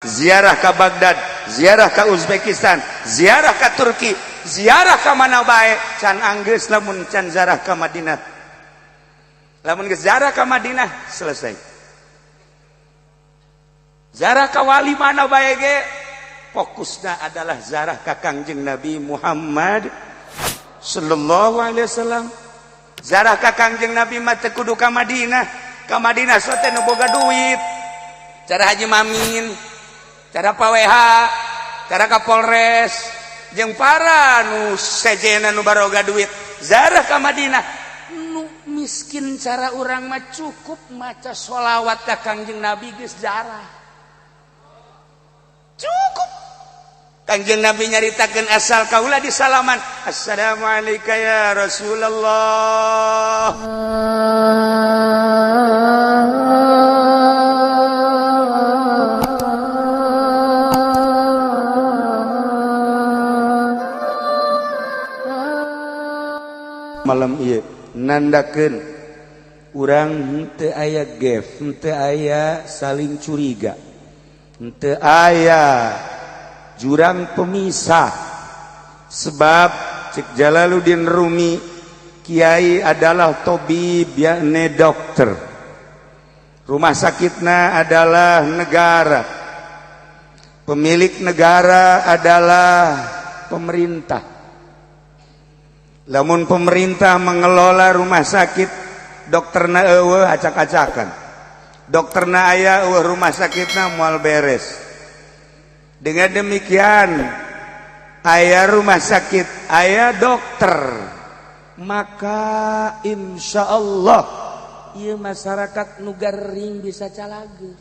Ziarah ke Baghdad, ziarah ke Uzbekistan, ziarah ke Turki, ziarah ke mana bae can anggeus lamun can ziarah ke Madinah. Lamun geus ziarah ke Madinah, selesai. Ziarah ke wali mana bae ge fokusna adalah ziarah ka Kangjeng Nabi Muhammad sallallahu alaihi wasallam. Ziarah ka Kangjeng Nabi mah teu kudu ka Madinah. Ka Madinah so teh nu boga duit, cara Haji Mamin, cara Pak WH, cara Kapolres jeung para nu sejena nu baroga duit ziarah ka Madinah. Nu miskin cara urang mah cukup maca sholawat ka Kangjeng Nabi geus ziarah, cukup. Kangjeng Nabi nyaritakeun asal kaula di salaman, "Assalamualaikum ya Rasulullah." Malam ieu nandakeun urang henteu aya gef, henteu aya saling curiga, henteu aya jurang pemisah, sebab cek Jalaluddin Rumi, kiai adalah tobib, yakni dokter, rumah sakitna adalah negara, pemilik negara adalah pemerintah. Lamun pemerintah mengelola rumah sakit, dokterna euweuh, acak-acakan. Dokterna aya, euweuh rumah sakitna, moal beres. Dengan demikian, aya rumah sakit, aya dokter, maka insya Allah ieu masyarakat nu garing bisa calageur.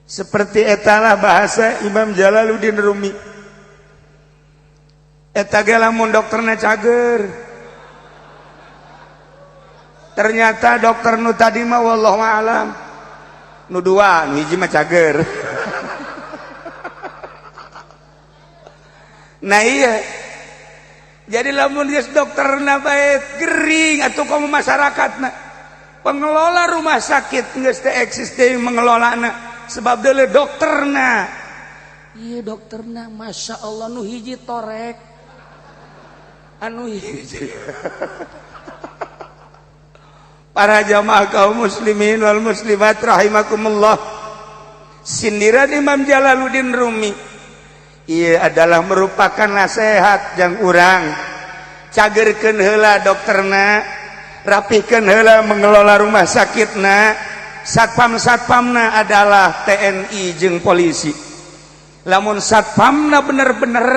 Seperti etalah bahasa Imam Jalaluddin Rumi. Eta ge lamun dokterna cager. Ternyata dokter nu tadi mah wallahu alam, nu dua, nu hiji mah cager. Nah iya, jadi lamun geus dokterna bae gering atuh komo masyarakatna. Pengelola rumah sakit geus teu eksis deui mengelolana sebab deuleu dokterna. Iya, dokterna Masya Allah, nu hiji torek, anu hiji. Para jamaah kaum muslimin wal muslimat rahimakumullah, sindiran Imam Jalaluddin Rumi ia adalah merupakan nasihat yang urang cagerkeun heula dokterna, rapihkeun heula mengelola rumah sakitna. Satpam-satpamna adalah TNI jeung polisi. Lamun satpamna bener-bener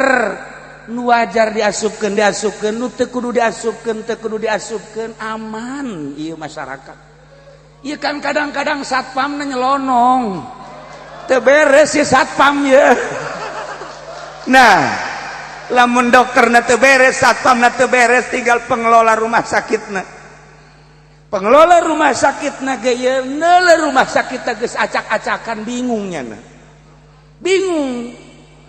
nu wajar diasupkeun, diasupkeun, nu teu kudu diasupkeun, teu kudu diasupkeun, aman ieu masyarakat. Ieu kan kadang-kadang satpamna nyelonong, teu beres si satpam ye. Nah, lamun dokterna teu beres, satpamna teu beres, tinggal pengelola rumah sakitna. Pengelola rumah sakitna ge ieu neuleuh rumah sakitna geus acak-acakan, bingungnya na. Bingung.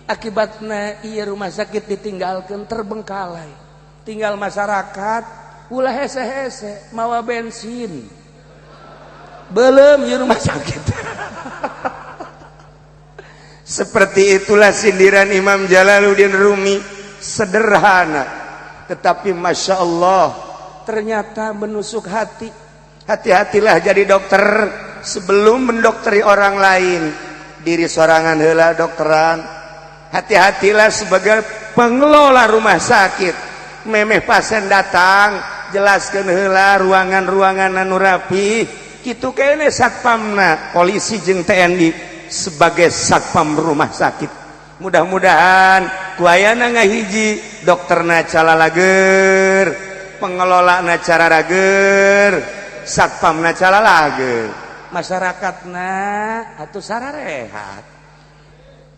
Akibatna ieu rumah sakit ditinggalkan terbengkalai. Tinggal masyarakat ulah hese-hese mawa bensin. Belum ieu rumah sakit. Seperti itulah sindiran Imam Jalaluddin Rumi, sederhana tetapi Masya Allah ternyata menusuk hati. Hati-hatilah jadi dokter, sebelum mendokteri orang lain diri sorangan heula dokteran. Hati-hatilah sebagai pengelola rumah sakit, memeh pasien datang jelaskan heula ruangan-ruangan anu rapi kitu kene. Satpamna polisi jeung TNI sebagai satpam rumah sakit. Mudah-mudahan ku ayana ngahiji dokterna calalager, pengelolana cararager, satpamna calalager, masyarakatna atuh sararehat.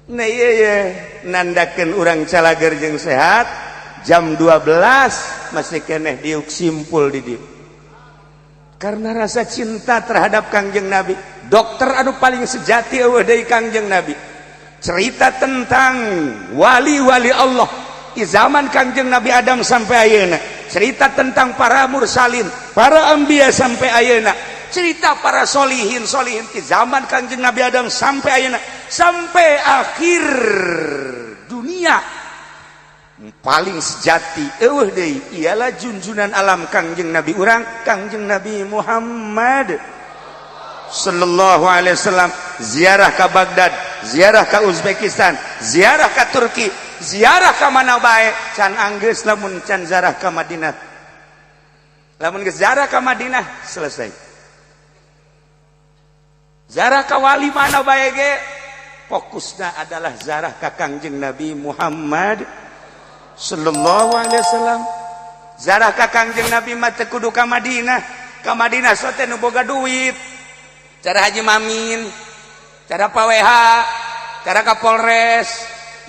Nah iya, iya nandakeun urang calager jeung sehat. Jam 12 masih keneh diuk simpul di dieu karena rasa cinta terhadap Kangjeng Nabi. Dokter anu paling sejati euweuh deui Kangjeng Nabi. Cerita tentang wali-wali Allah di zaman Kangjeng Nabi Adam sampai ayeuna, cerita tentang para mursalin, para anbiya sampai ayeuna, cerita para solihin solihin di zaman Kangjeng Nabi Adam sampai ayeuna. sampai akhir dunia paling sejati eueuh deui ialah junjunan alam Kangjeng Nabi urang, Kangjeng Nabi Muhammad sallallahu alaihi wasallam. Ziarah ke Baghdad, ziarah ke Uzbekistan, ziarah ke Turki, ziarah ke mana bae can anggeus lamun can ziarah ke Madinah. Lamun geus ziarah ke Madinah selesai. Ziarah ke wali mana bae ge fokusna adalah ziarah ka Kangjeng Nabi Muhammad sallallahu alaihi wasallam. Ziarah ka Kangjeng Nabi mah teu kudu ka Madinah. Ka Madinah sote nu boga duit. Cara Haji Mamin, cara Pak WH, cara Kapolres,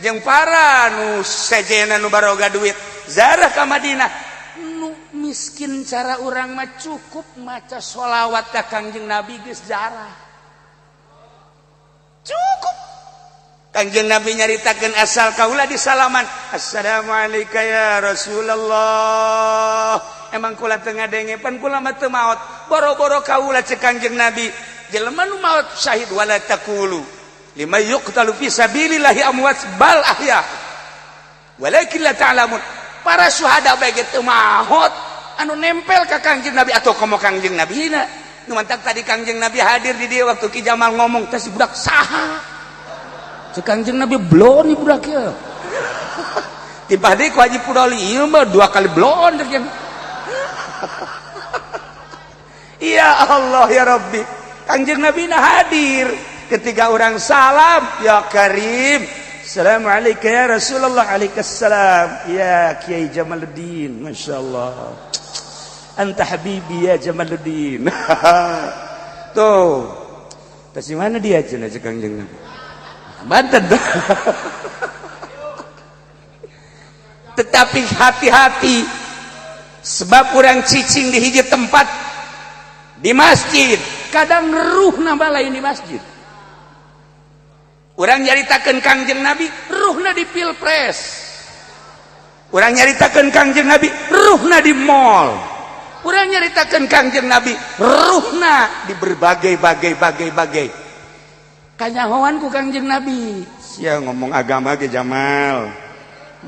jeung para nu sejena nu baroga duit ziarah ka Madinah. Nu miskin cara urang mah cukup maca sholawat ka Kangjeng Nabi geus ziarah. Cukup. Kangjeng Nabi nyaritakeun asal kaula di salaman, "Assalamualaikum ya Rasulullah." Emang kula teu ngadenge pan kula mah teu maot. Boro-boro kaula, cek Kangjeng Nabi, jelema nu maot syahid, "Wala taqulu lima yuqtalu fi sabilillahi amwat bal ahya walakin la ta'lamun." Para syuhada bae ge teu maot anu nempel ka Kangjeng Nabi atau komo Kangjeng Nabi na. Nu mantak tadi Kangjeng Nabi hadir di dia waktu Ki Jamal ngomong teh, si budak saha? Cek Kangjeng Nabi, "Blon budak ya." Tiba deui ku Haji Pudoli, ieu mah dua kali blon cek yang. Ya Allah ya Rabbi. Kangjeng Nabi na hadir ketika orang salam, "Ya Karim." "Assalamualaikum ya Rasulullah." "Alaihissalam ya Kiai Jamaluddin." "Masya Allah, anta habibi ya Jamaluddin." Tuh kasih mana dia cenah cek Kangjeng Nabi. Banten. Tetapi hati-hati, sebab orang cicing di hiji tempat di masjid kadang ruh nambah lain di masjid. Orang nyaritakeun Kangjeng Nabi, ruhna di pilpres. Orang nyaritakeun Kangjeng Nabi, ruhna di mall. Orang nyaritakeun Kangjeng Nabi, ruhna di berbagai bagai bagai bagai kanyahoan ku Kangjeng Nabi. Sia ngomong agama ge Jamal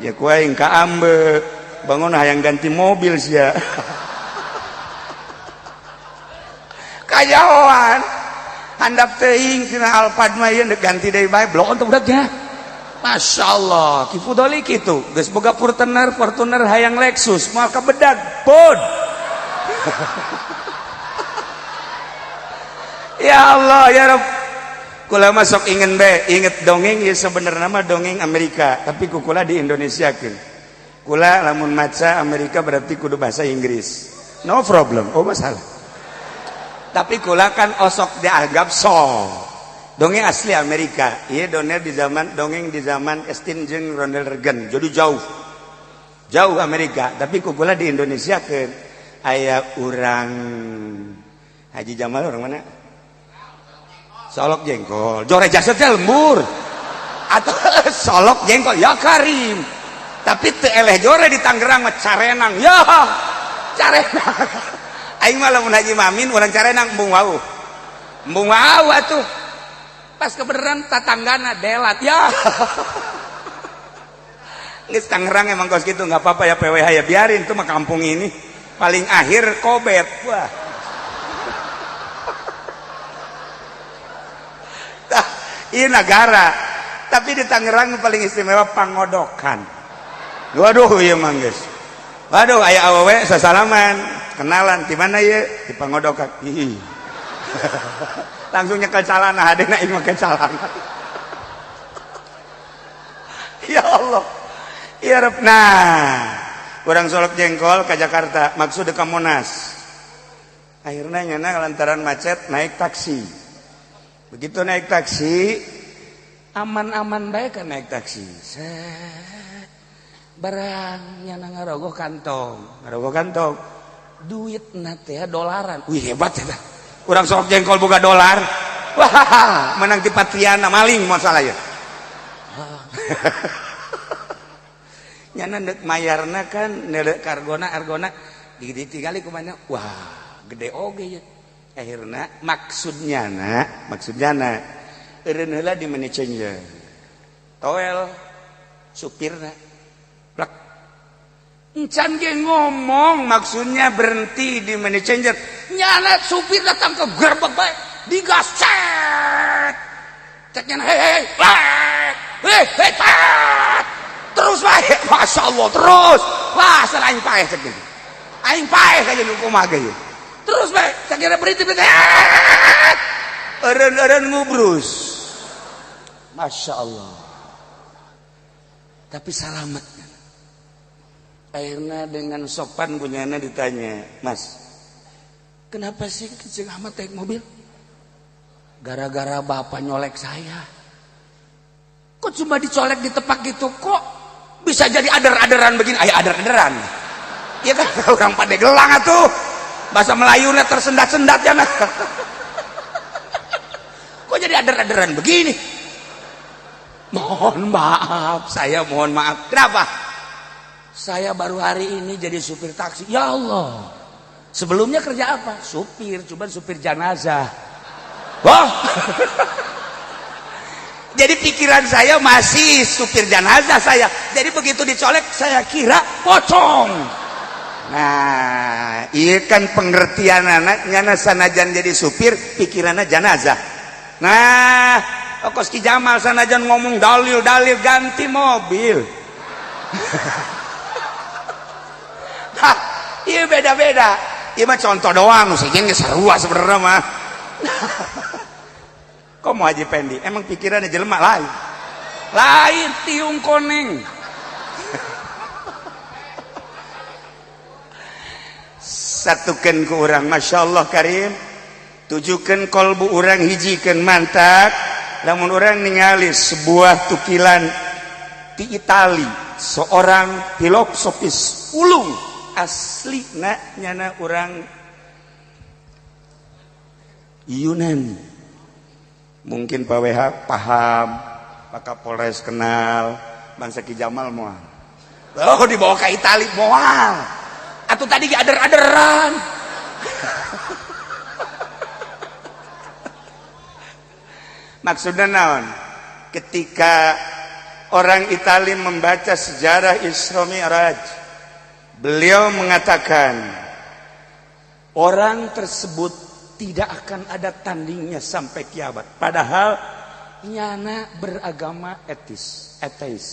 ya, ku aing ka ambe bangun hayang ganti mobil sia. Kanyahoan handap teuing tina Alphard mah ieu ganti deui bae blok untuk budaknya. Masya Allah, Ki Fudoli kitu geus boga Fortuner, Fortuner hayang Lexus moal kabedag pun. Ya Allah ya Rabb. Kula masuk ingin be inget dongeng ya, sebenarnya mah dongeng Amerika tapi kukula di Indonesia kan. Kula lamun maca Amerika berarti kudu bahasa Inggris, no problem, oh masalah. Tapi kula kan osok dianggap so dongeng asli Amerika iya, dongeng di zaman, dongeng di zaman Estin jeung Ronald Reagan, jadi jauh jauh Amerika tapi kukula di Indonesia ke. Aya urang Haji Jamal orang mana? Solok jengkol, jore jasadnya lembur atau solok jengkol ya Karim, tapi teu eleh jore di Tangerang mah carenang ya carenang. Aing mah lamun Haji Mamin urang carenang embung wau, embung wau atuh pas kebenaran tatanggana delat ya. Geus Tangerang emang kos gitu, nggak apa-apa ya PWH ya, biarin tuh mah kampung ini paling akhir kobet. Wah, ini negara tapi di Tangerang paling istimewa pangodokan. Waduh iya mangges, waduh aya awewe sasalaman kenalan di mana ya di pangodokan. Ih. Langsung nyekel calana hadena ieu make calana. Ya Allah ya Rabb. Nah urang Solok jengkol ke Jakarta maksud ke Monas, akhirnya nyana lantaran macet naik taksi. Begitu naik taksi aman-aman baik kan naik taksi. Set. Barang nyana ngarogoh kantong, ngarogoh kantong. Duit teh dolaran. Wih hebat ya. Urang Solok jengkol boga dolar. Wah, menang di Patriana maling masalah ya. Nyana deuk mayarna kan neuleuh kargona argona ditinggali kumana. Wah, gede oge ya. Akhirna maksudnya na Eureun heula di money changer. Toel supirna. Plak. Encan ge ngomong maksudnya berhenti di money changer. Nyana supir datang ke gerbek bae, digas cet. Cek nyana hei hei, hei hei tat. Terus bae, Masya Allah terus. Wah, salah aing paeh cek gitu. Aing paeh kayak nu kumaha ge. Terus bae, cek nyana berhenti berhenti. Eureun-eureun ngubrus. Masya Allah. Tapi salamet. Akhirnya dengan sopan punyana ditanya, Mas, kenapa sih kecil amat naik mobil? Gara-gara bapak nyolek saya. Kok cuma dicolek ditepak gitu kok bisa jadi ader-aderan begini? Ayo ader-aderan. Iya kan orang Pandeglang atuh. Bahasa Melayunya tersendat-sendat ya nah. Kok jadi ader-aderan begini? Mohon maaf, saya mohon maaf. Kenapa? Saya baru hari ini jadi supir taksi. Ya Allah. Sebelumnya kerja apa? Supir, cuman supir jenazah. Wah. Jadi pikiran saya masih supir jenazah saya. Jadi begitu dicolek saya kira pocong. Nah, iya kan pengertian anaknya sanajan jadi supir pikirannya jenazah. Nah, kos Ki Jamal sanajan ngomong dalil-dalil ganti mobil. Hah, iya beda-beda. Iya mah contoh doang, maksudnya nggak sarua sebenarnya mah. Kok mau Haji Pendi? Emang pikirannya jelema lain. Lain tiung koneng. Satukan ke orang, Masya Allah Karim. Tujukan kolbu orang hijikan mantak. Namun orang ningali sebuah tukilan di Itali, seorang filosofis ulung asli na nyana orang Yunani. Mungkin Pak WH paham, Pak Kapolres kenal, bangsa Ki Jamal moal. Oh dibawa ke Itali moal. Atau tadi ader-aderan. Maksudnya naon? Ketika orang Itali membaca sejarah Isra Mi'raj, beliau mengatakan orang tersebut tidak akan ada tandingnya sampai kiamat. Padahal nyana beragama etis, ateis.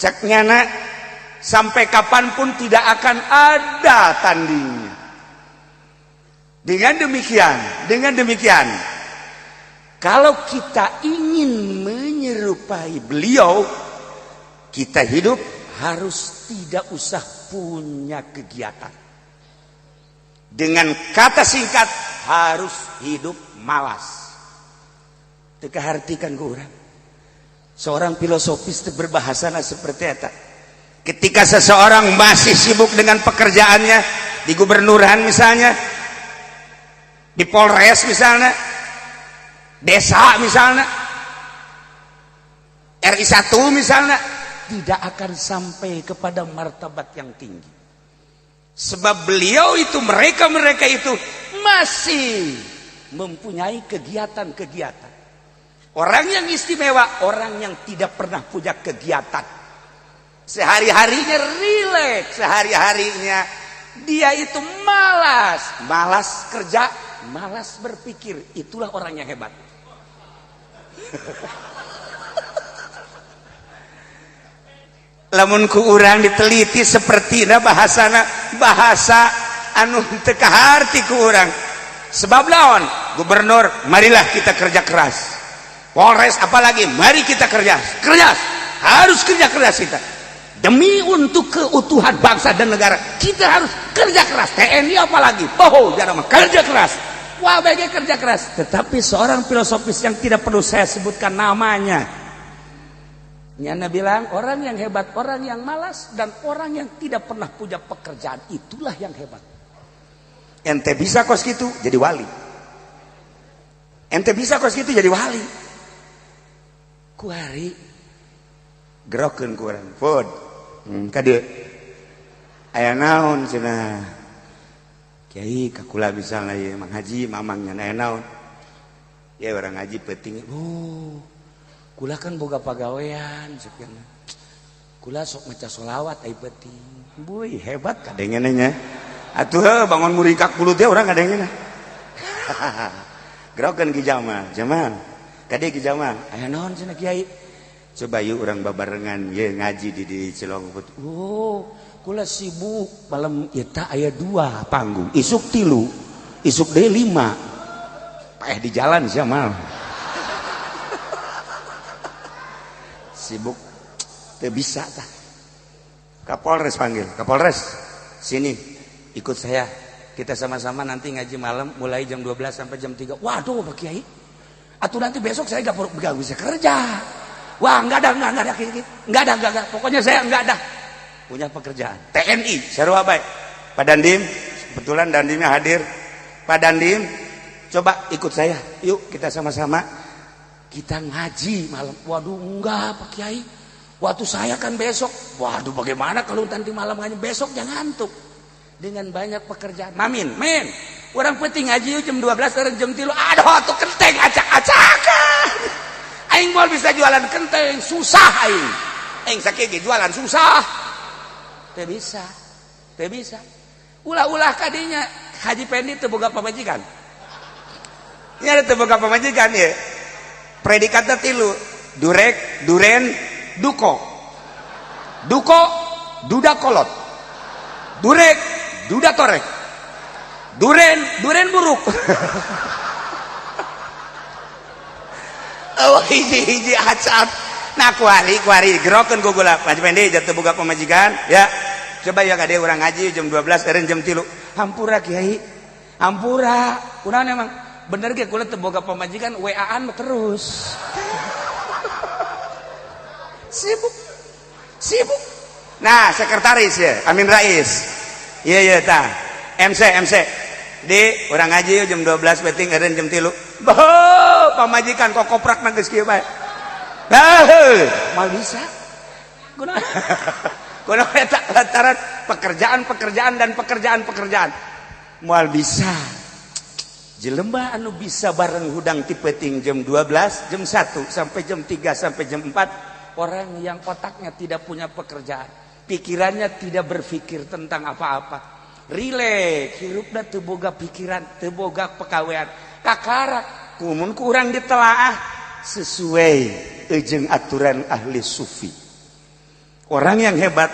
Cek nyana sampai kapanpun tidak akan ada tandingnya. Dengan demikian, kalau kita ingin menyerupai beliau, kita hidup harus tidak usah punya kegiatan. Dengan kata singkat, harus hidup malas. Teu kahartikan ku urang. Seorang filosofis teu berbahasana seperti eta. Ketika seseorang masih sibuk dengan pekerjaannya di gubernuran misalnya, di Polres misalnya, desa misalnya, RI 1 misalnya, tidak akan sampai kepada martabat yang tinggi. Sebab beliau itu, mereka-mereka itu masih mempunyai kegiatan-kegiatan. Orang yang istimewa, orang yang tidak pernah punya kegiatan. Sehari-harinya rileks, sehari-harinya dia itu malas, malas kerja, malas berpikir. Itulah orang yang hebat. Lamun ku urang diteliti sepertina bahasana, bahasa anu teu kaharti ku urang. Sebab lawan gubernur, marilah kita kerja keras. Polres apalagi, mari kita kerja keras. Harus kerja keras kita. Demi untuk keutuhan bangsa dan negara, kita harus kerja keras. TNI apalagi, oh jangan kerja keras. Wah, baiknya kerja keras. Tetapi seorang filosofis yang tidak perlu saya sebutkan namanya, Nyana bilang orang yang hebat, orang yang malas, dan orang yang tidak pernah punya pekerjaan, itulah yang hebat. Ente bisa kos gitu jadi wali. Ente bisa kos gitu jadi wali. Kuari gerokeun ku urang. Food. Kade. Aya naon cenah. Kiai kakula misalnya ieu Mang Haji mamang nya aya naon. Ya urang ngaji penting. Oh, kula kan boga pagawean sekian. Kula sok maca sholawat ai penting. Buy, hebat kadengena nya. Atuh bangun murikak bulu teh urang kadengena. Gerokeun Ki Jamal, Jamal. Kade Ki Jamal, aya naon cenah Kiai? Coba yuk urang babarengan ye ngaji di Cilongput. Oh, kula sibuk malam eta aya 2 panggung, isuk 3, isuk deui 5. Paeh di jalan sia mal. Sibuk teu bisa tah. Kapolres panggil, Kapolres sini ikut saya. Kita sama-sama nanti ngaji malam mulai jam 12 sampai jam 3. Waduh Pak Kiai. Atau nanti besok saya gak bisa kerja. Wah, enggak ada. Enggak ada. Pokoknya saya enggak ada. Punya pekerjaan. TNI, sarua bae. Pak Dandim, kebetulan Dandimnya hadir. Pak Dandim, coba ikut saya. Yuk kita sama-sama kita ngaji malam. Waduh, enggak Pak Kiai. Waktu saya kan besok. Waduh, bagaimana kalau nanti malam ngaji besok jangan ngantuk. Dengan banyak pekerjaan. Mamin, men. Orang penting ngaji jam 12, orang jam 3. Aduh, tuh kenteng acak-acakan. Aing moal bisa jualan kenteng, susah aing. Aing sakieu jualan susah. Teu bisa. Teu bisa. Ulah-ulah kadinya Haji Pendi teu boga pamajikan. Nya teu boga pamajikan ye. Predikatna 3, durek, duren, duko. Duko, duda kolot. Durek, duda torek. Duren, duren buruk. Oh, hiji-hiji acap. Nah, kuari gerokeun ku gula. Haji Pendi jatuh boga pamajikan, ya. Coba ya kade urang ngaji jam 12 eureun jam 3. Hampura Kiai. Hampura. Kunaon emang? Bener ge kula teu boga pamajikan WA-an terus. Sibuk. Sibuk. Nah, sekretaris ya, Amin Rais. Iya iya tah. MC MC. Di urang ngaji jam 12 penting eureun jam 3. Boh, pamajikan kok koprak geus kieu bae. Heuh, moal bisa. Kunaon? Kunaon eta lantaran pekerjaan-pekerjaan dan pekerjaan-pekerjaan. Moal bisa. Jelema anu bisa bareng hudang ti peuting jam 12, jam 1 sampai jam 3 sampai jam 4, orang yang otaknya tidak punya pekerjaan, pikirannya tidak berpikir tentang apa-apa. Rileks, hirupna teu boga pikiran, teu boga pekawean. Kakarak kumun ku urang ditelaah sesuai jeung aturan ahli sufi. Orang yang hebat,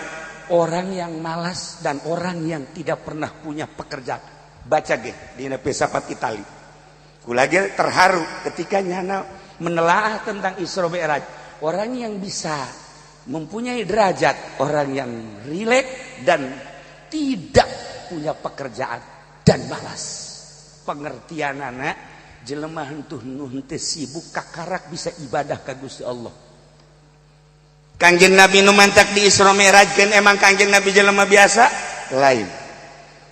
orang yang malas dan orang yang tidak pernah punya pekerjaan. Baca ge dina filsafat Itali. Kula ge terharu ketika nyana menelaah tentang Isra Mi'raj. Orang yang bisa mempunyai derajat, orang yang rileks dan tidak punya pekerjaan dan malas. Pengertian anak jelema hentuh nu henteu sibuk kakarak bisa ibadah ka Gusti Allah. Kangjeng Nabi nu mantak di Isra Mi'rajkeun emang Kangjeng Nabi jelema biasa? Lain.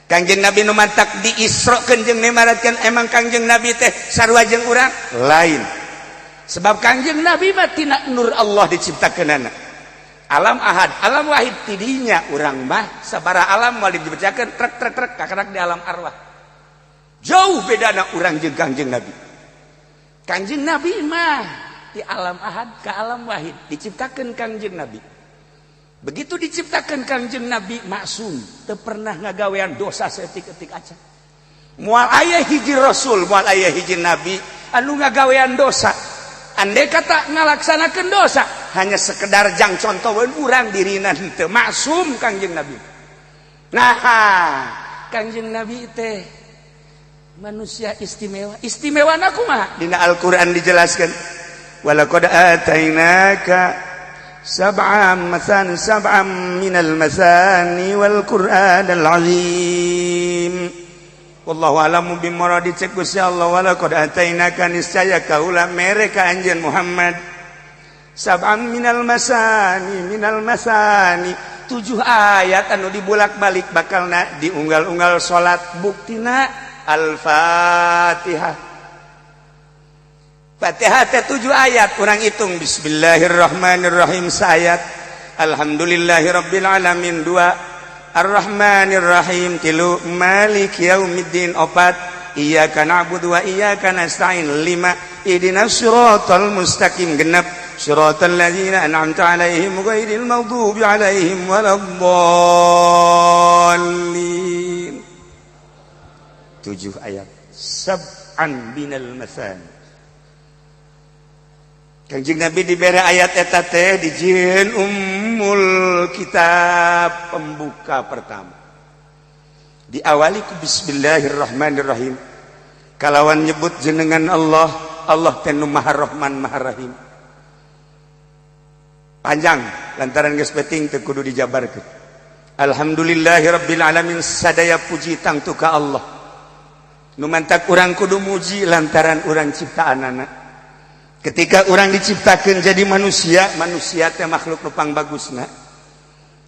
Kangjeng Nabi nu mantak di Isra-keun jeung Mi'rajkeun emang Kangjeng Nabi teh sarua jeung urang? Lain. Sebab Kangjeng Nabi mah tina nur Allah diciptakeunana. Alam ahad, alam wahid tidinya urang mah sabara alam moal dibejakeun trek trek trek kakarak di alam arwah. Jauh bedana urang jeung Kangjeng Nabi. Kangjeng Nabi mah di alam ahad ke alam wahid diciptakeun Kangjeng Nabi. Begitu diciptakeun Kangjeng Nabi maksum, teu pernah ngagawean dosa saeutik-eutik acan. Moal aya hiji rasul, moal aya hiji nabi anu ngagawean dosa. Andai kata ngalaksanakeun dosa hanya sekedar jang contoh urang dirina henteu maksum Kangjeng Nabi. Nah, Kangjeng Nabi teh manusia istimewa. Istimewana kumaha? Dina Al-Qur'an dijelaskan, walaqad atainaka sab'am masan sab'am minal masani wal Qur'anal azim. Wallahu a'lamu bimuradi cek Gusti Allah walaqad atainaka niscaya kaula mere ka anjeun Muhammad sab'am minal masani 7 ayat anu dibulak-balik bakalna diunggal-unggal salat buktina Al-Fatihah. Fatihah teh 7 ayat urang hitung bismillahirrahmanirrahim saayat, alhamdulillahirabbil alamin 2, arrahmanirrahim 3, maliki yaumiddin 4, Iyyaka na'budu wa iyyaka nasta'in, lima. Ihdinas siratal mustaqim, genep. Siratal ladzina an'amta 'alaihim ghairil maghdubi 'alaihim waladdallin. Tujuh ayat, sab'an minal masani. Kanjeng Nabi diberi ayat eta teh dijieun ummul kitab, pembuka pertama. Diawali ku bismillahirrahmanirrahim, kalawan nyebut jenengan Allah. Allah teh nu Maha Rahman, Maha Rahim. Panjang, lantaran geus penting teu kudu dijabarkeun. Alhamdulillahirabbil alamin, sadaya puji tangtu ka Allah. Nu mantak urang kudu muji lantaran urang ciptaanana. Ketika orang diciptakan jadi manusia, manusia teh makhluk nu pangbagusna.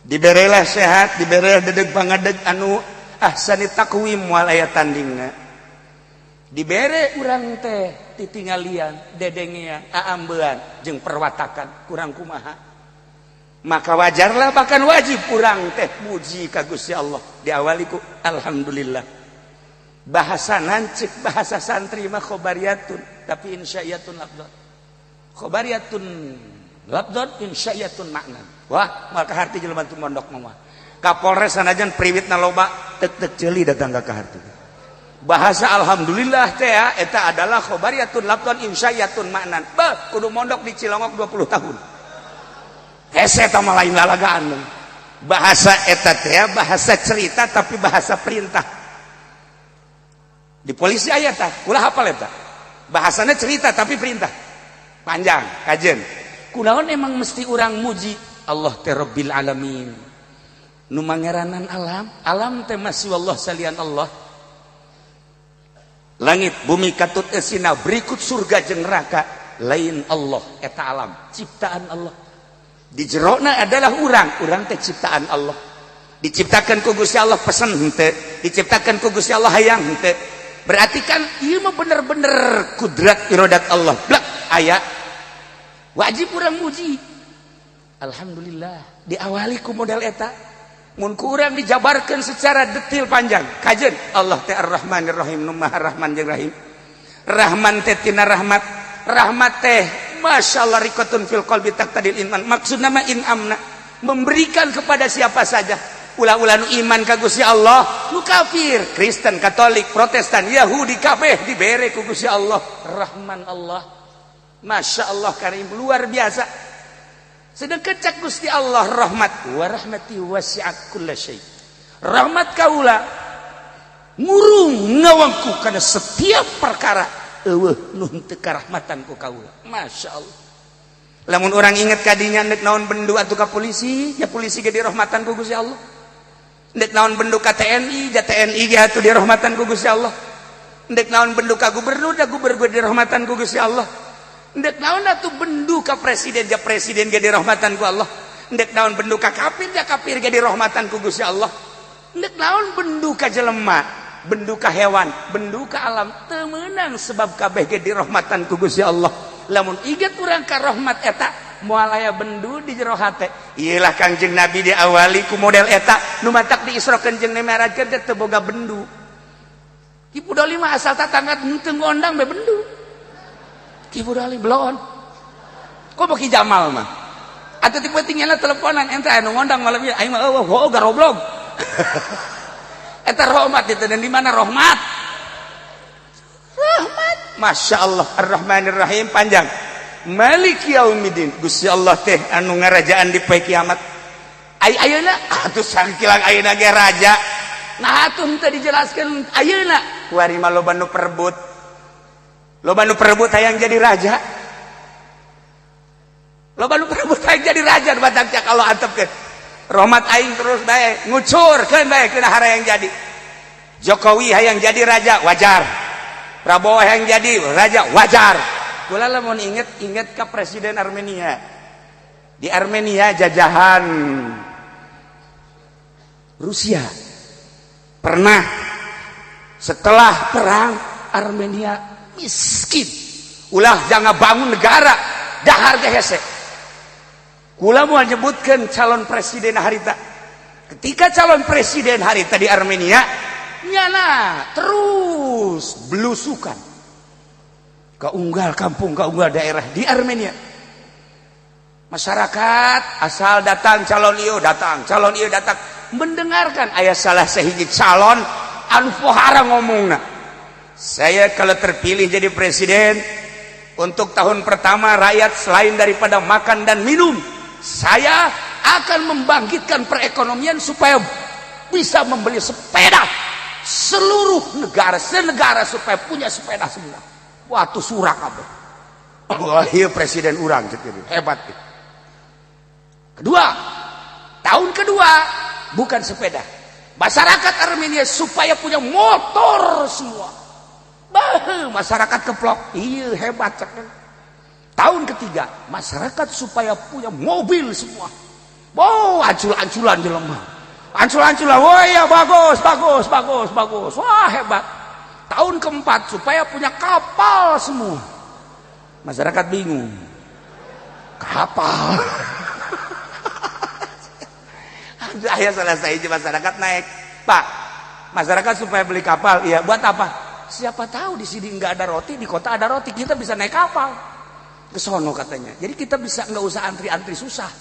Diberelah sehat, diberelah dedeg pangadeg anu ahsani taqwim, moal aya tandingna. Dibere urang teh titingalian, dedengean, aambean jeung perwatakan kurang kumaha. Maka wajarlah, bahkan wajib urang teh muji ka Gusti Allah. Diawali ku alhamdulillah. Bahasa nancik, bahasa santri mah khobariyatun tapi insya'iyatun lafdzan, khobariyatun lafdzan, insya'iyatun makna. Wah, maka harti jelema teu mondok mah. Kapolres sanajan priwitna loba, tek tek ceuli datang ka harti. Bahasa alhamdulillah teh eta adalah khobariyatun lafdzan, insya'iyatun maknan. Bah, kudu mondok di Cilongok 20 tahun. Hese eta mah, lain lalagaan. Bahasa eta teh bahasa cerita tapi bahasa perintah. Di polisi aya tah, ulah hafal eta. Bahasanya cerita tapi perintah. Panjang kajen. Kunaon emang mesti urang muji Allah teh Rabbil alamin, nu mangeranan alam? Alam teh masih Allah, salian Allah. Langit bumi katut esina berikut surga jeung neraka lain Allah. Eta alam ciptaan Allah. Di jerona adalah urang. Urang teh ciptaan Allah, diciptakan ku Gusti Allah. Pesen henteu, diciptakan ku Gusti Allah, hayang henteu. Berarti kan ieu mah bener-bener kudrat irodat Allah. Blak aya, wajib urang muji. Alhamdulillah diawali ku model eta. Mun ku urang dijabarkan secara detail panjang kajen. Allah teh Ar-Rahmanir Rahim, nu Maha Rahman jeung Rahim. Rahman teh tina rahmat. Rahmat teh Masya Allah, riqatun fil qalbi taqtadil iman. Maksudna mah inamna, memberikan kepada siapa saja. Ulah-ulah nu iman ka Gusti Allah, nu kafir, Kristen, Katolik, Protestan, Yahudi, kabeh dibere ku Gusti Allah. Rahman Allah, Masya Allah, karim, luar biasa. Sedangkan cak Gusti Allah rahmat, wa rahmati wasi'at kulla syai, rahmat kaula ngurung ngawangku karena setiap perkara, eueuh nu henteu karahmatan ku kaula. Masya Allah. Lamun orang inget kadinya, nek naon bendu atuh ka polisi, ya polisi ge dirahmatan ku Gusti Allah. Ndek naon bendu ka TNI, ja TNI ge atuh dirahmatan ku Gusti Allah. Ndek naon bendu ka gubernur, ja gubernur dirahmatan ku Gusti Allah. Ndek naon atuh bendu ka presiden, ja presiden ge dirahmatan ku Allah. Ndek naon bendu ka kafir, ja kafir ge dirahmatan ku Gusti Allah. Ndek naon bendu ka jelema, bendu ka hewan, bendu ka alam, teu meunang, sebab kabeh ge dirahmatan ku Gusti Allah. Lamun inget urang ka rahmat eta, moal aya bendu di jero hate. Iyalah Kangjeng Nabi diawali ku model eta. Nu matak di Isra jeung Mi'rajkeun teh teu boga bendu. Ki Pudoli mah asal tatangga henteu ngondang be bendu. Ki Pudoli belon. Kok Ki Jamal mah atuh ti pentingnya teleponan, ente anu ngondang malam ieu, aing mah eueuh, oh garoblog. Eta rahmat itu. Dan di mana rahmat? Rahmat, Masya Allah. Ar-Rahmanir Rahim, panjang. Malik Yaumiddin, Gusti Allah teh anu ngarajaan di poe kiamat. Ai ayeuna atuh sangkilang ayeuna ge raja. Nah, atuh henteu dijelaskeun ayeuna. Kuari mah loba nu perebut, loba nu perebut hayang jadi raja, loba nu perebut hayang jadi raja. Batak cak kalau antepkeun rahmat aing terus bae ngucurkeun bae kena hayang jadi. Jokowi hayang jadi raja, wajar. Prabowo hayang jadi raja, wajar. Kula lamun inget, inget ke presiden Armenia. Di Armenia jajahan Rusia pernah. Setelah perang Armenia miskin, ulah jangan bangun negara, dahar ge hese. Kula mau nyebutkan calon presiden harita. Ketika calon presiden harita di Armenia Nyana terus belusukan ke unggal kampung, ke unggal daerah di Armenia. Masyarakat asal datang calon ieu datang, calon ieu datang, mendengarkan. Aya salah sahiji calon anu pohara ngomongna, "Saya kalau terpilih jadi presiden, untuk tahun pertama rakyat selain daripada makan dan minum, saya akan membangkitkan perekonomian supaya bisa membeli sepeda seluruh negara, senegara supaya punya sepeda semua." Wah, tuh surak apa. Wah, iya, presiden urang hebat. Kedua, tahun kedua bukan sepeda, masyarakat Armenia supaya punya motor semua. Bah, masyarakat keplok, iya hebat. Tahun ketiga masyarakat supaya punya mobil semua. Wow, ancul-anculan jelema, ancul-anculan. Wah ya, bagus bagus bagus bagus, wah hebat. Tahun keempat supaya punya kapal semua. Masyarakat bingung, kapal. Saya selesai, masyarakat naik, "Pak, masyarakat supaya beli kapal." "Iya, buat apa?" "Siapa tahu di sini nggak ada roti, di kota ada roti, kita bisa naik kapal ke sono," katanya. "Jadi kita bisa nggak usah antri-antri susah,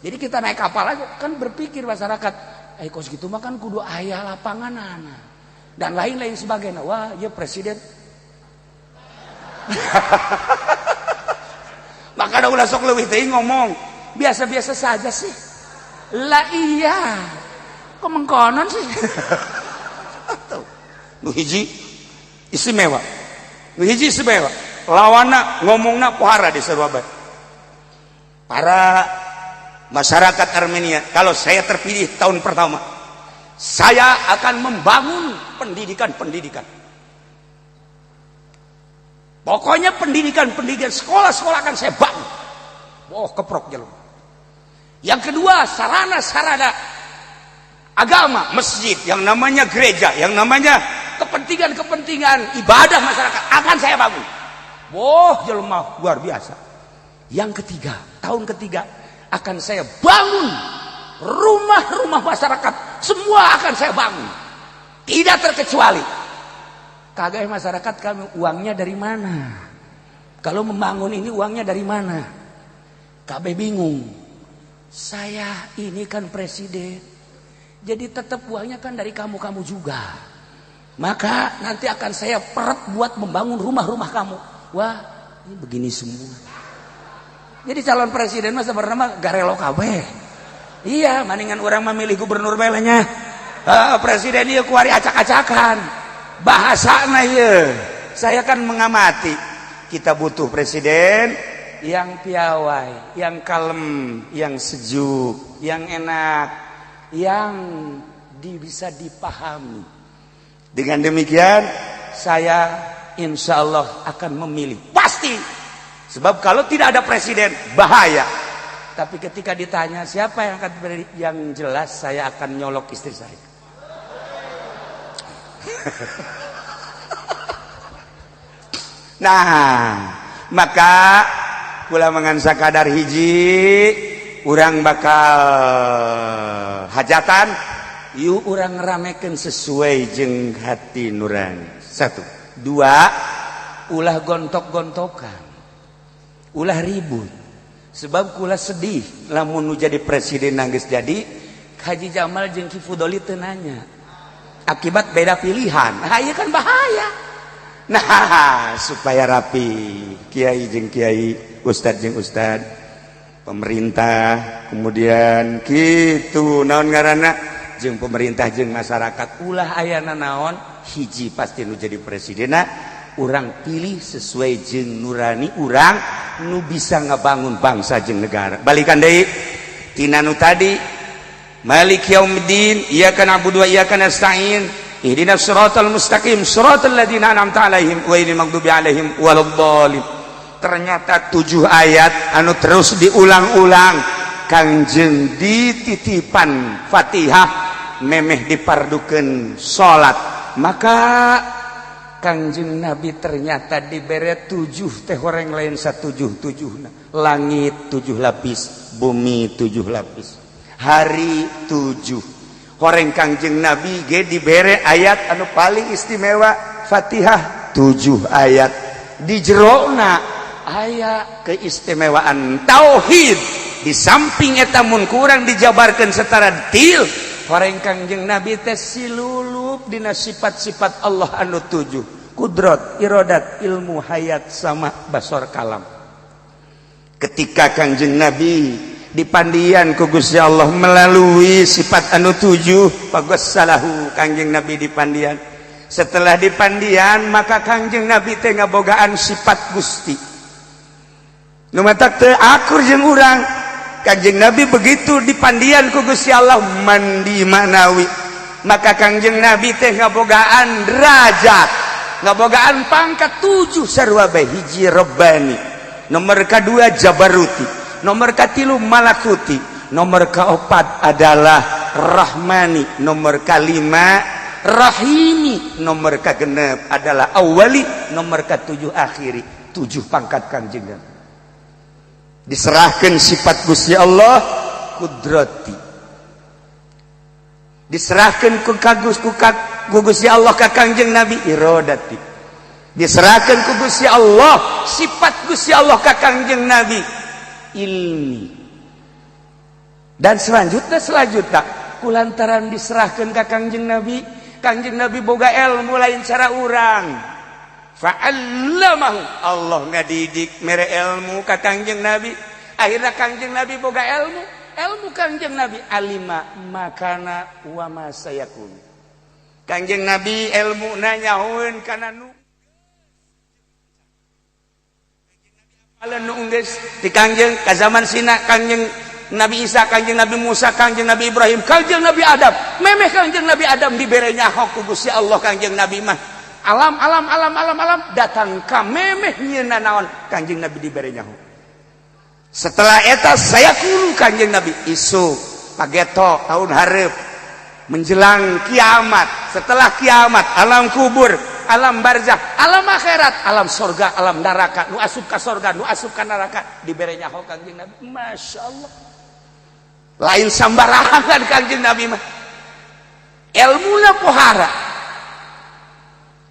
jadi kita naik kapal aja." Kan berpikir masyarakat, eh kos gitu mah kan kudu aya lapangan anak dan lain-lain sebagainya. Wah ya, presiden maka ada ulah sok leuwih teuing ngomong, biasa-biasa saja sih. Lah iya, kok mengkonon sih. Nu hiji istimewa, nu hiji istimewa, lawana ngomongna pohara di sarua. "Para masyarakat Armenia, kalau saya terpilih tahun pertama, saya akan membangun pendidikan-pendidikan. Pokoknya pendidikan-pendidikan, sekolah-sekolah akan saya bangun." Oh, keprok jalan. Yang kedua, sarana-sarana agama, masjid, yang namanya gereja, yang namanya kepentingan-kepentingan ibadah masyarakat akan saya bangun. Wah, jelema luar biasa. Yang ketiga, tahun ketiga akan saya bangun rumah-rumah masyarakat, semua akan saya bangun. Tidak terkecuali. Kagak masyarakat, kami uangnya dari mana? Kalau membangun ini uangnya dari mana? Kabeh bingung. Saya ini kan presiden. Jadi tetap uangnya kan dari kamu-kamu juga. Maka nanti akan saya peret buat membangun rumah-rumah kamu. Wah, ini begini semua. Jadi calon presiden mah sebenarnya garelo kabeh. Iya, mendingan orang memilih gubernur belanya. Presiden iya kuari acak-acakan. Bahasana iya. Saya kan mengamati. Kita butuh presiden yang piawai, yang kalem, yang sejuk, yang enak, yang bisa dipahami. Dengan demikian, saya insya Allah akan memilih. Pasti. Sebab kalau tidak ada presiden, bahaya. Tapi ketika ditanya siapa yang akan terpilih, yang jelas saya akan nyolok istri saya. Nah, maka kula mangan sakadar hiji, urang bakal hajatan, yuk urang ramekeun sesuai jeung hati nurani. Satu, dua, ulah gontok-gontokan, ulah ribut. Sebab kula sedih lamun nu jadi presiden nangis jadi Haji Jamal jeung Ki Fudoli teu nanya. Akibat beda pilihan. Nah, ieu kan bahaya. Nah, supaya rapi kiai jeung kiai, ustad jeung ustad, pemerintah, kemudian kitu naon ngaranna jeung pemerintah jeung masyarakat, ulah ayana naon, hiji pasti nu jadi presidenna urang pilih sesuai jeung nurani urang nu bisa ngebangun bangsa jeung negara. Balikan deui tina nu tadi, Malik yaumiddin, iyyaka na'budu wa iyyaka nasta'in, ihdinas siratal mustaqim, siratal ladzina an'amta 'alaihim ghairil maghdubi 'alaihim waladdallin. Ternyata 7 ayat anu terus diulang-ulang Kangjeng dititipan Fatihah memeh dipardukeun salat. Maka Kangjeng Nabi ternyata dibere 7 teh horeng lain satujuh-tujuhna. Langit 7 lapis, bumi 7 lapis, hari 7. Horeng Kangjeng Nabi ge dibere ayat anu paling istimewa, Fatihah 7 ayat. Di jerona aya keistimewaan tauhid. Di samping eta, mun kurang dijabarkan secara detail, horeng Kangjeng Nabi teh silulup dina sifat-sifat Allah anu tujuh: kudrat, irodat, ilmu, hayat, sama basor, kalam. Ketika Kangjeng Nabi dipandian ku Gusti Allah melalui sifat anu tujuh, salahu Kangjeng Nabi dipandian. Setelah dipandian, maka Kangjeng Nabi teh ngabogaan sifat Gusti. Nu matak teu akur jeung urang. Kangjeng Nabi begitu dipandian ku Gusti Allah, mandi maknawi, maka Kangjeng Nabi teh ngabogaan derajat, ngabogaan pangkat tujuh sarua bae. Hiji, Rabbani. Nomor kedua, Jabaruti. Nomor katilu, Malakuti. Nomor keempat adalah Rahmani. Nomor kelima, Rahimi. Nomor kegenep adalah Awali. Nomor ketujuh, Akhiri. Tujuh pangkat Kangjeng Nabi diserahkan. Sifat Gusti Allah kudrati diserahkan ku kagus ku, ku Gusti Allah ka Kangjeng Nabi. Irodati diserahkan ku Gusti Allah, sifat Gusti Allah ka Kangjeng Nabi. Ilmi dan selanjutnya. Selanjutnya, kulantaran diserahkan ke Kangjeng Nabi, Kangjeng Nabi boga ilmu lain cara urang. Fa'allamahu, Allah ngadidik, mere ilmu ka Kangjeng Nabi. Akhirnya Kangjeng Nabi boga ilmu. Ilmu Kangjeng Nabi alima makana wa ma sayakun. Kangjeng Nabi ilmu nyahoeun kana nu nu geus di Kangjeng ka zaman sina Kangjeng Nabi Isa, Kangjeng Nabi Musa, Kangjeng Nabi Ibrahim, Kangjeng Nabi Adam. Memeh Kangjeng Nabi Adam dibere nyaho ku Gusti Allah. Kangjeng Nabi mah alam, alam, alam, alam, alam, datang ka memeh nyieuna naon, Kangjeng Nabi dibere nyaho. Setelah eta saya kulu Kangjeng Nabi isu pageto tahun hareup menjelang kiamat, setelah kiamat, alam kubur, alam barzah, alam akhirat, alam sorga, alam neraka, nu asup ka sorga, nu asup ka neraka, dibere nyaho Kangjeng Nabi. Masya Allah, lain sambarangan Kangjeng Nabi mah ilmuna pohara.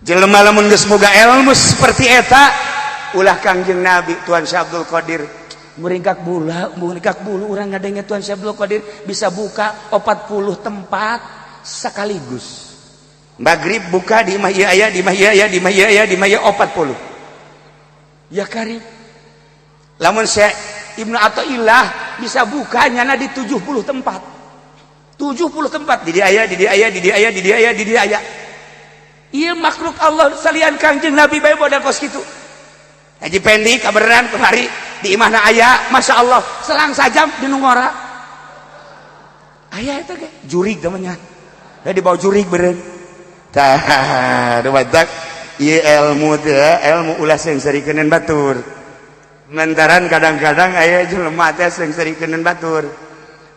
Jelema lamun geus boga ilmu seperti eta, ulah Kangjeng Nabi, Tuan Syekh Abdul Qadir muringkak bulu, muringkak bulu urang ngadenge Tuan Syekh Abdul Qadir bisa buka 40 tempat sekaligus. Maghrib buka di imah ieu aya, di imah ieu aya, di imah ieu aya, di imah ieu 40. Ya karim. Lamun Syekh Ibnu Athaillah bisa buka nyana di 70 tempat. 70 tempat di dia aya, di dia aya, di dia aya, di dia aya, di dia aya. Ieu makhluk Allah salian Kangjeng Nabi bae modal kos kitu. Haji Pendi kabeneran kemari di imahna aya, Masya Allah, selang sajam di nu ngora. Aya eta ge, jurig namanya. Ya dibawa jurig beureun. Tah, batak ieu ilmu teh, ilmu ulah seungseurikeun batur. Lantaran kadang-kadang aya jelema teh seungseurikeun batur.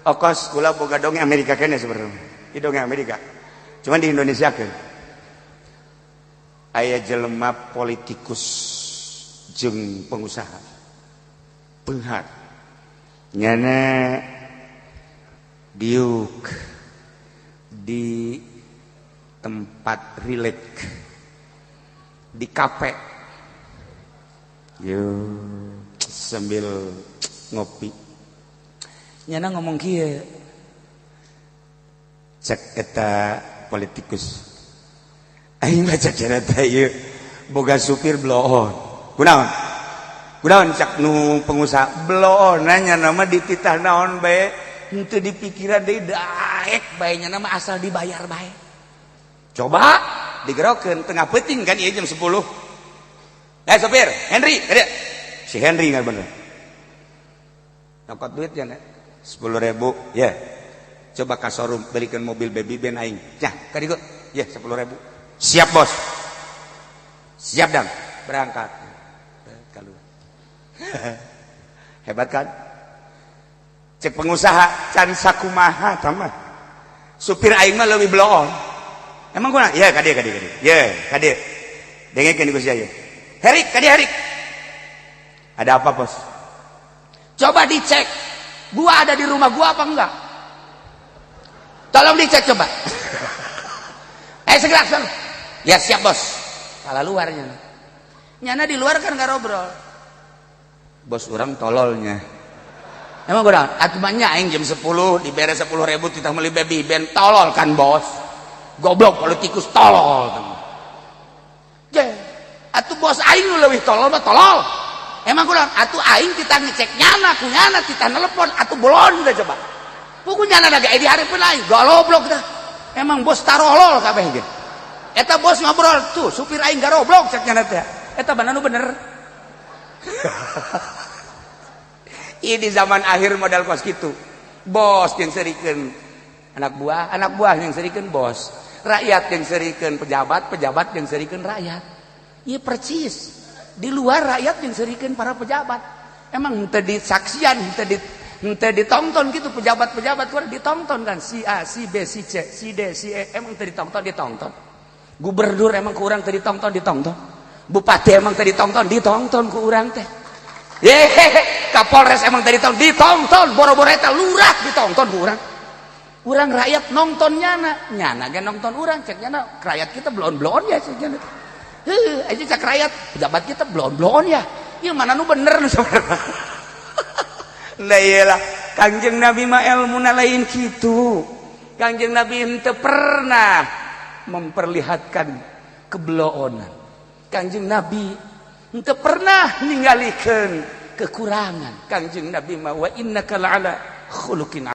Okos kula boga dongeng Amerika kene sebenarnya. Di dongeng Amerika. Cuman di Indonesia ke. Aya jelema politikus jeung pengusaha. Beunghar. Nyana diuk di tempat rileks di kafe yo sambil ngopi. Nyana ngomong kieu, cek eta politikus, "Aing baca cerita ieu boga supir bloon." "Kunaon, kunaon?" cak nu pengusaha. "Bloon nanya nama dititah naon bae henteu dipikiran deui, daek bae nya nama, asal dibayar bae." Coba digerokeun tengah peuting kan ieu jam 10. "Eh, sopir, Henry, si Henry nggak bener nyokot duit ya, 10.000 ya. Coba ka showroom, belikan mobil baby ben aing ya kadieu ya, 10.000." "Siap, bos." "Siap dang." Berangkat keluar. Hebat kan? Cek pengusaha, "Can sakumaha tamah supir aing mah leuwih bloon." "Emang kunaon?" "Ya kadieu, kadieu, kadieu ya, kadieu dengekeun ku sia." "Herik, kadieu, Herik." "Ada apa, bos?" "Coba dicek, gua ada di rumah gua apa enggak? Tolong dicek coba. Eh, segera sana. Ya, siap, Bos. Kalau luarnya. Nyana di luar kan ngobrol. Bos urang tololnya. Emang kurang? Atuh mah aing jam 10 dibere 10 ribu titah meuli baby band, tolol kan, Bos. Goblok, politikus tolol. Je, atuh bos aing nu leuwih tolol mah tolol. Emang kurang? Atuh aing titah ngecek nyana, ku nyana titah nelepon, atuh bolon dah coba. Puku nyana da di hareupeun aing, goblok dah. Emang bos tarolol kabeh ge. Eta bos ngobrol tuh, supir aing garoblok cek nyana teh. Eta mana nu bener? Ini zaman akhir modal kos gitu. Bos yang serikeun anak buah yang serikeun bos, rakyat yang serikeun pejabat, pejabat yang serikeun rakyat. Iya, persis. Di luar rakyat yang serikeun para pejabat. Emang henteu disaksian, henteu ditonton gitu pejabat-pejabat luar ditonton kan, si A, si B, si C, si D, si E, emang teu ditonton? Ditonton. Gubernur emang kurang teu ditonton? Ditonton. Bupati emang teu ditonton? Ditonton ku urang teh. Yehehe, Kapolres emang tadi ditonton? Ditonton, boro-boro eta lurah ditonton ku urang. Urang rakyat nonton nyana, nyana ge nonton urang, cek nyana rakyat kita bloon-bloon ya cek nyana. Heuh, aja cek rakyat, pejabat kita bloon-bloon ya. Ieu mana nu bener nu sebenarnya? Lah iyalah, Kangjeng Nabi mah ilmuna lain kitu. Kangjeng Nabi henteu pernah memperlihatkan kebloonan. Kangjeng Nabi henteu pernah ninggalikeun kekurangan. Kangjeng Nabi mah wa innaka la'ala khuluqin.